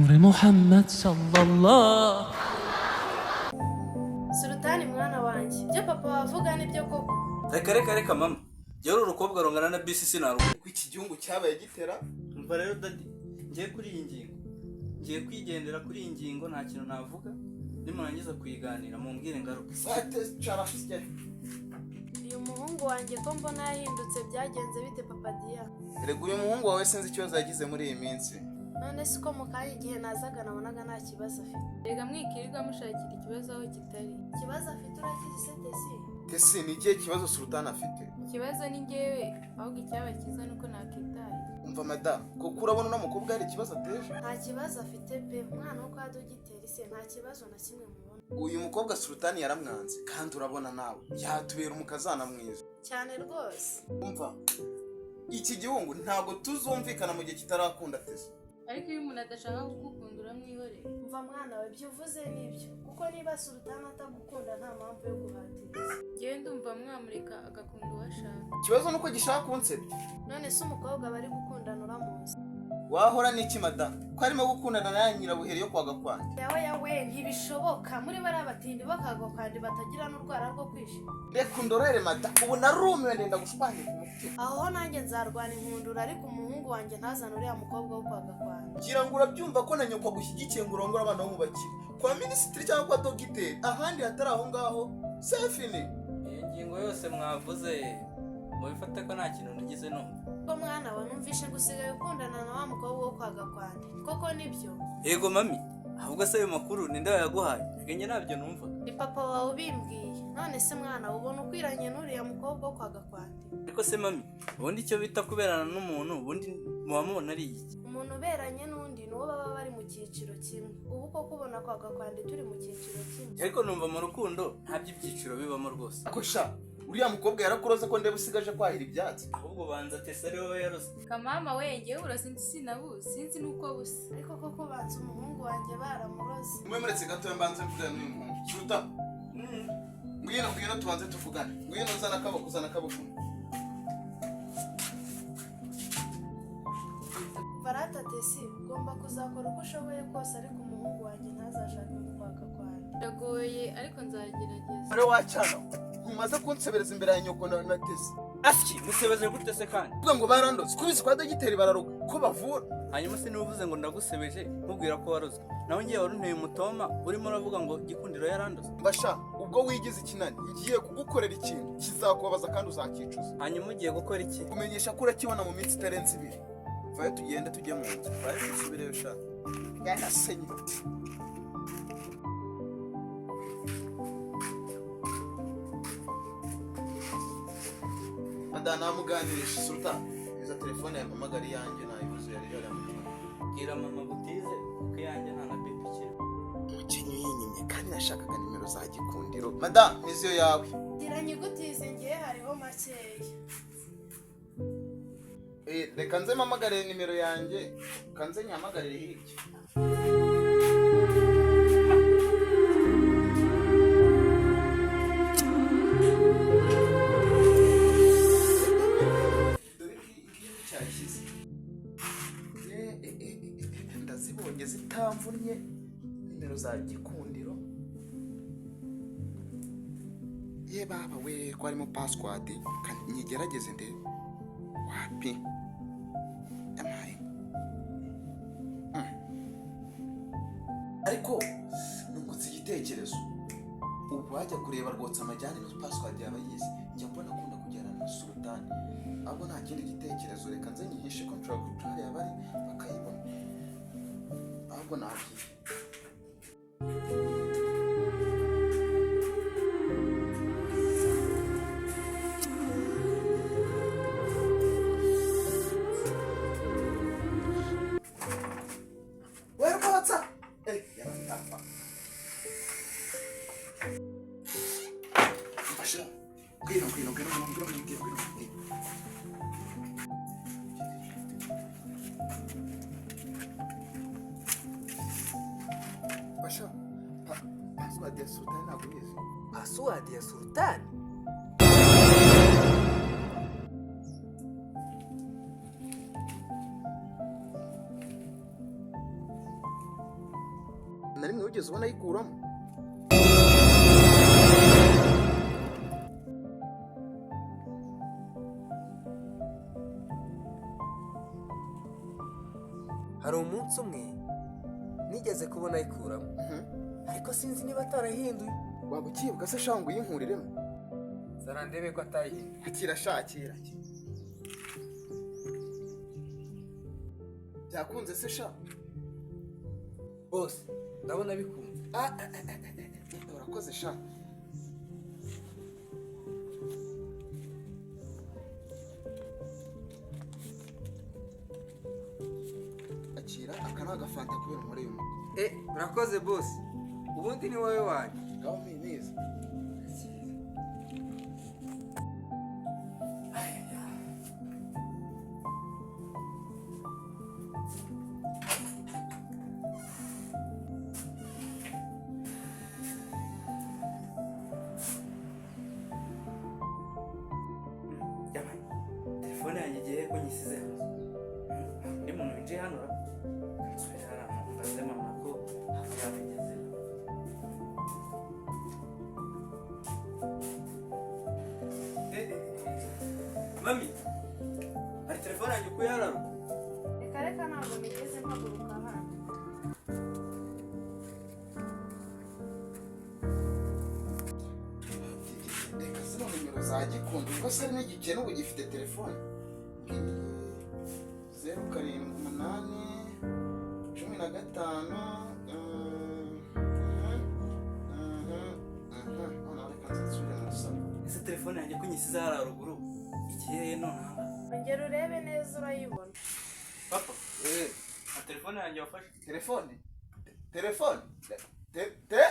نور محمد صلى الله. Sultani mwana wanjye, ibyo papa wavuga nibyo koko? Reka reka reka mama, njyewe uru rukobwa rungana na bisi sinaruka. Ko iki gihugu cyabaye gitera? Umva rero daddy, ngiye kuri iyi ngingo, ngiye kwigendera kuri iyi ngingo, nta kintu navuga. Nimurangiza kuyiganira mumbwire ngaruka. Sate cara. Uyu muhungu wanjye ko mbona yahindutse, byagenze bite, papa Diya? Erega uyu muhungu wawe sinzi ikibazo yagize muri iyi minsi. None si ko mu kanya igihe nazaga nabonaga nta kibazo afite? Rega mwikirirwa mushakira ikibazo aho kitari. Ikibazo afite urakizi se, Tesi? Tesi, ni ikihe kibazo Sultani afite? Ikibazo ni njyewe, ahubwo icyaba cyiza nuko nakitaye. Umva madamu, kuko urabona uno mukobwa hari ikibazo ateje? Nta kibazo afite pe, umwana wo kwa dogiteri se nta kibazo na kimwe mubona. Uyu mukobwa Sultani yaramwanze, kandi urabona nawe yatubera umukazana mwiza. Cyane rwose. Umva, iki gihugu ntabwo tuzumvikana mu gihe kitarakunda Tesi. Ariko iyo umuntu adashaka kugukunda uramwihorera. Umva mwana we, ibyo uvuze nibyo, kuko niba Sultani atagukunda nta mpamvu yo guhatiriza. Njyewe ndumva mwamureka agakunda uwo ashaka. Ikibazo nuko gishaka kunsebya. None se umukobwa bari gukundana uramuzi? Wahora n'iki madamu, ko arimo gukundana na ya nyirabuheri yo kwa Gakwandi? Yawe yawe, ntibishoboka, muri bariya batindi bakagwa kandi batagira n'urwara rwo kwishima. Reka undorere madamu, ubu narumiwe, ndenda gushwanyika umutima. Aho nanjye nzarwana inkundura, ariko umuhungu wanjye ntazane uriya mukobwa wo kwa Gakwandi. Ngira ngo urabyumva ko na nyoko agushyigikiye ngo urongore abana bo mu bakire, kwa minisitiri cyangwa kwa dogiteri, ahandi hatari aho ngaho c'est fini. Iyo ngingo yose mwavuze mubifate ko nta kintu nigeze numva. Ko mwana wa, numvishe ngo usigaye ukundana na wa mukobwa wo kwa Gakwandi, koko nibyo? Yego mami, ahubwo se ayo makuru ninde wayaguhaye? Reka njye ntabyo numva. Ni papa wawe ubimbwiye. None se mwana, ubona ukwiranye n'uriya mukobwa wo kwa Gakwandi? Ariko se mami, ubundi icyo bita kuberana n'umuntu, ubundi muba mubona ari iki? Umuntu uberanye n'undi ni uwo baba bari mu cyiciro kimwe. Ubu koko ubona kwa Gakwandi turi mu cyiciro kimwe? Ariko numva mu rukundo nta by'ibyiciro bibamo rwose. Ko sha, uriya mukobwa yarakuroze ko ndeba usigaje kwahira ibyatsi? Ahubwo banza Tesi ari wowe yaroze. Kamama we, njyewe uburozi sinabuzi, sinzi n'uko busa. Ariko koko banza umuhungu wanjye baramuroze. Mube muretse gatoya mbanze mvugane n'uyu muhungu. Suruta, ngwino, ngwino tubanze tuvugane. Ngwino uzana akaboko, uzana akaboko. Barata Tesi, ugomba kuzakora uko ushoboye kose, ariko umuhungu wanjye ntazashake kwa Gakwandi. Biragoye ariko nzagerageza. Ore wacana, ntumaze kunsebereza imbere ya nyoko na Tesi. Asiki musebeje gute se kandi? Uvuga ngo barandoze, kubizi kwa dogiteri bararoga ko bavura. Hanyuma se niba uvuze ngo ndagusebeje nkubwira ko warozwe, nawe ngiye warunteye umutoma urimo uravuga ngo Gikundiro yarandoze. Mbasha, ubwo wigize ikinani ngiye kugukorera ikintu kizakubabaza kandi uzakicuza. Hanyuma ugiye gukora iki? Kumenyesha ko urakibona mu minsi itarenze 2. Vayo tugende tujye mu nzu, vayo dusubireyo sha. Yarasenye. Mada namuganirisha. Sultan, iza telefone yampamagara, iyanjye nayibuze, yari yaramuhamagaye. Bwira mama butize kuko iyanjye nta na bipi ikirimo. Umukinnyi yinyimye kandi nashakaga nimero za Gikundiro. Mada, niziyo yawe. Gira nyigutize, ngiye hariho makeya. Reka nze mpamagare nimero yanjye, kanze nyihamagarire hirya. Dore ngiyi cyashyize. Ndazibonye zitamvunnye nimero za Gikundiro. Ye baba we, ko harimo password, kandi nyigerageze ndebe. Wapi, yampaye. Ariko nungutse igitekerezo, ubu wajya kureba rwotsa amajyane no password yaba yize, njya mbona akunda kujyana na Sultani. Ahubwo nta kindi gitekerezo, reka nze nyihishe ko nshobora guca hariya bari bakayibona. Ahubwo nagiye. We rwotsa, yaratapfa. Mfasha, ngwino ngwino ngwino ngwino ngwino ngwino ngwino. Mfasha, password ya Sultani ntabwo uyizi? Password ya Sultani? Na rimwe wigeze ubona ayikuramo? Hari umunsi umwe nigeze kubona ayikuramo, ariko sinzi niba atarahinduye. Waba ukibuka se sha ngo uyinkuriremo? Zara ndebe ko atayihinduye. Akira sha, akira. Byakunze se sha? Bose ndabona bikunze. Ah, ah, ah, ah, ah, urakoze sha. Akira, aka ni agafanta kubera umureye umutwe. Eh, urakoze bose, ubundi ni wowe wanjye. Ngaho mpiniza. Yamaye telefone yanjye igiye ko nyisize hanze. Undi muntu winjiye hano ra nsubira hariya mbaze mama ko hafi yabigeze. Mami, hari telefone yanjye ukuye hano ruguru? Reka reka, ntabwo nigeze mpaguruka hano. Reka zino nimero za Gikundo, ubwo se n'igikene ubu gifite telefone? 078 15. Noneho reka nze nsubire muri salo. Ese telefone yanjye ko nyisize hariya ruguru igiye he nonaha? Ongera urebe neza, urayibona. Papa, Eh, na telefone yanjye wafashe? Telefone, telefone, te te.